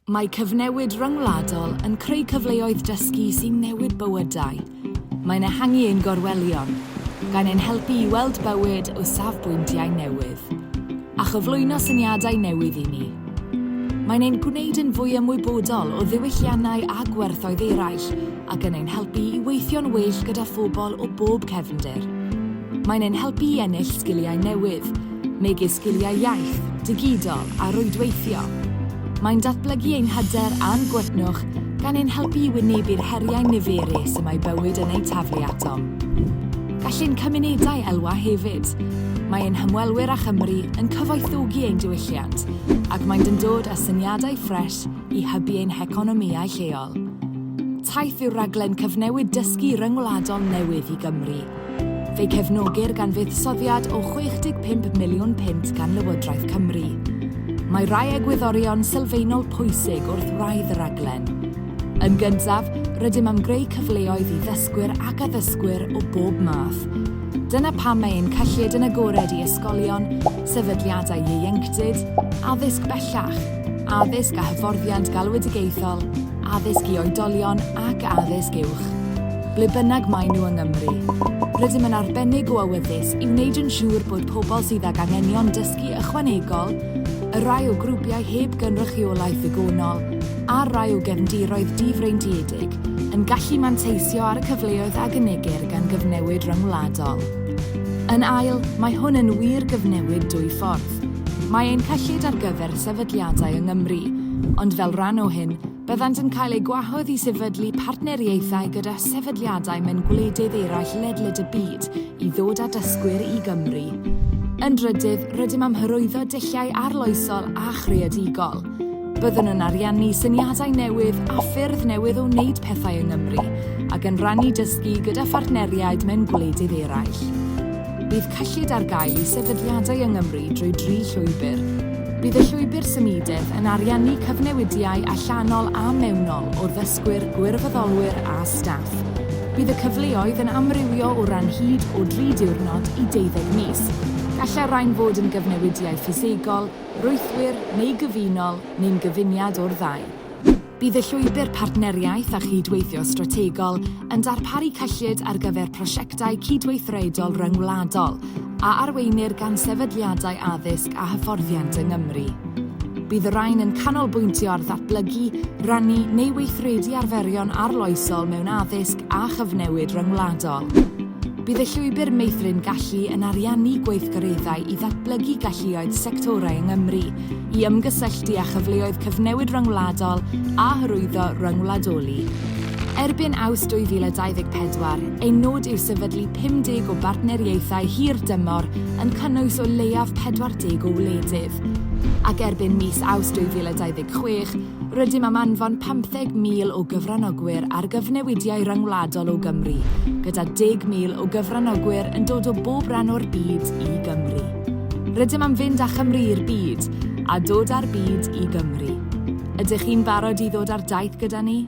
Mae cyfnewid ryngwladol yn creu cyfleoedd dysgu sy'n newid bywydau. Mae'n ehangu ein gorwelion, gan ein helpu i weld bywyd o safbwyntiau newydd, a chyflwyno syniadau newydd i ni. Mae'n ein gwneud yn fwy ymwybodol o ddiwylliannau a gwerthoedd eraill ac yn ein helpu i weithio'n well gyda phobl o bob cefndir. Mae'n ein helpu i ennill sgiliau newydd, megis sgiliau iaith, digidol a rwydweithio. Mae'n datblygu ein hyder a'n gwytnwch, gan ein helpu i wynebu'r heriau niferus y mae bywyd yn eu taflu atom. Gall ein cymunedau elwa hefyd. Mae ein hymwelwyr â Chymru yn cyfoethogi ein diwylliant, ac maent yn dod â syniadau ffres i hybu ein heconomïau lleol. Taith yw'r rhaglen cyfnewid dysgu ryngwladol newydd i Gymru. Fe'i cefnogir gan fuddsoddiad o 65 miliwn punt gan Lywodraeth Cymru. Mae rhai egwyddorion sylfaenol pwysig wrth wraidd y rhaglen. Yn gyntaf, rydym am greu cyfleoedd i ddysgwyr ac addysgwyr o bob math. Dyna pam mae ein cyllid yn agored i ysgolion, sefydliadau ieuenctid, addysg bellach, addysg a hyfforddiant galwedigaethol, addysg i oedolion ac addysg uwch, ble bynnag maen nhw yng Nghymru. Rydym yn arbennig o awyddus i wneud yn siŵr bod pobl sydd ag anghenion dysgu ychwanegol, y rhai o grwpiau heb gynrychiolaeth ddigonol, a'r rhai o gefndiroedd difreintiedig, yn gallu manteisio ar y cyfleoedd a gynigir gan gyfnewid ryngwladol. Yn ail, mae hwn yn wir gyfnewid dwy ffordd. Mae ein cyllid ar gyfer sefydliadau yng Nghymru, ond fel rhan o hyn, byddant yn cael eu gwahodd i sefydlu partneriaethau gyda sefydliadau mewn gwledydd eraill ledled y byd i ddod â dysgwyr i Gymru. Yn drydydd, rydym am hyrwyddo dulliau arloesol a chreadigol. Byddwn yn ariannu syniadau newydd a ffyrdd newydd o wneud pethau yng Nghymru, ac yn rhannu dysgu gyda phartneriaid mewn gwledydd eraill. Bydd cyllid ar gael i sefydliadau yng Nghymru drwy dri llwybr. Bydd y llwybr symudedd yn ariannu cyfnewidiau allanol a mewnol o ddysgwyr, gwirfoddolwyr a staff. Bydd y cyfleoedd yn amrywio o ran hyd o dri diwrnod i deuddeg mis. Gallai'r rhain fod yn gyfnewidiau ffisegol, rwythwyr neu gyfunol, neu'n gyfuniad o'r ddau. Bydd y llwybr partneriaeth a chydweithio strategol yn darparu cyllid ar gyfer prosiectau cydweithredol ryngwladol a arweinir gan sefydliadau addysg a hyfforddiant yng Nghymru. Bydd y rhain yn canolbwyntio ar ddatblygu, rhannu neu weithredu arferion arloesol mewn addysg a chyfnewid ryngwladol. Bydd y llwybr meithrin gallu yn ariannu gweithgareddau i ddatblygu galluoedd sectorau yng Nghymru i ymgysylltu â chyfleoedd cyfnewid ryngwladol a hyrwyddo ryngwladoli. Erbyn Awst 2024, ein nod yw sefydlu 50 o bartneriaethau hir dymor yn cynnwys o leiaf 40 o wledydd. Ac erbyn mis Awst 2026, Rydym am anfon 15,000 o gyfranogwyr ar gyfnewidiau ryngwladol o Gymru, gyda 10,000 o gyfranogwyr yn dod o bob rhan o'r byd i Gymru. Rydym am fynd â Chymru i'r byd, a dod â'r byd i Gymru. Ydych chi'n barod i ddod ar daith gyda ni?